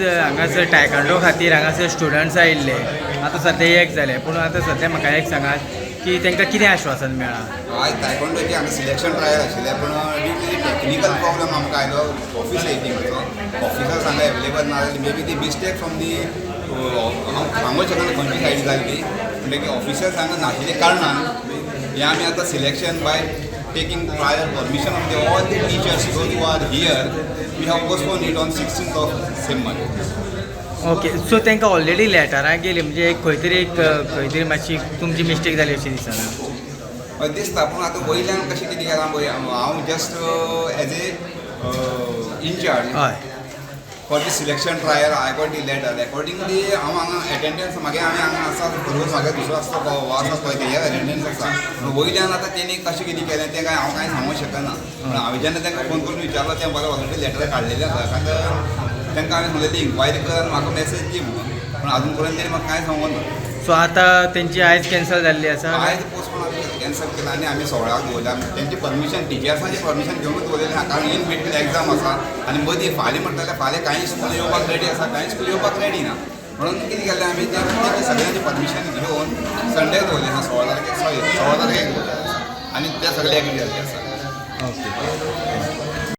हांगासर टायकांडो खातीर हांगासर स्टुडंट्स आयिल्ले, आतां सद्या एक जाले, पूण आतां सद्या म्हाका एक सांगात की तांकां कितें आश्वासन मेळ्ळां? आयज तायकोंडोची हांगा सिलेक्शन ट्रायल आशिल्लें, पूण ड्यू टू टॅक्निकल प्रॉब्लम आमकां आयलो ऑफिस एटींगाचो. ऑफिसर्स हांगा एवेलेबल ना जाली. May be the mistake from the, हांव सांगूंक शकना खंयची सायड जाली ती, म्हणटकीर ऑफिसर्स हांगा नाशिल्ल्या कारणान हें आमी आतां selection by taking prior permission of the all the teachers those who are here, we have postpone it on 16th of same month. Okay, so तांकां ऑलरेडी लेटरां गेली, म्हणजे एक खंय तरी एक खंय तरी मातशी तुमची मिस्टेक जाली अशी दिसना? हय, दिसता, पूण आतां वयल्यान कशें कितें केलां पळय, हांव just as a incharge for the selection trial, I got the letter accordingly. हांव हांगा एटेंडन्स मागे आमी हांगा आसा, बरोबर मागे दुसरो आसता, हो आसा पळय, तेजे एटेंडन्स आसा. पूण वयल्यान आतां तेणी कशें कितें केलें तें काय हांव कांय सांगूंक शकना. पूण हांवें जेन्ना तांकां फोन करून विचारलो, तें म्हाका ऑलरेडी लेटर काडलेलें आसा. कारण तांकां हांवें सांगलें, इन्क्वायरी कर आनी म्हाका मॅसेज दी म्हणून, पूण अजून पर्यंत तेणी म्हाका कांय सांगूंक ना. सो आतां तेंची आयज कॅन्सल जाल्ली आसा? आयज पोस्टपोन, आमी कॅन्सल केला आनी आमी 16क दवरल्या. तेंची परमिशन, टिचर्सांची परमिशन घेवनूच दवरलेली आहा, कारण इन बिटवीन एग्जाम आसा आनी मदीं फाल्यां म्हणटा जाल्यार फाल्यां कांय स्कूल येवपाक रेडी आसा, कांय स्कूल येवपाक रेडी ना. म्हणून कितें केलें आमी, तें तेंची सगळ्यांची परमिशन घेवन संडे दवरलें आहा, 16 तारखेक, सॉरी, 16 तारखेक दवरलें आसा आनी ते सगळे एग्री जाल्ले आसा. ओके.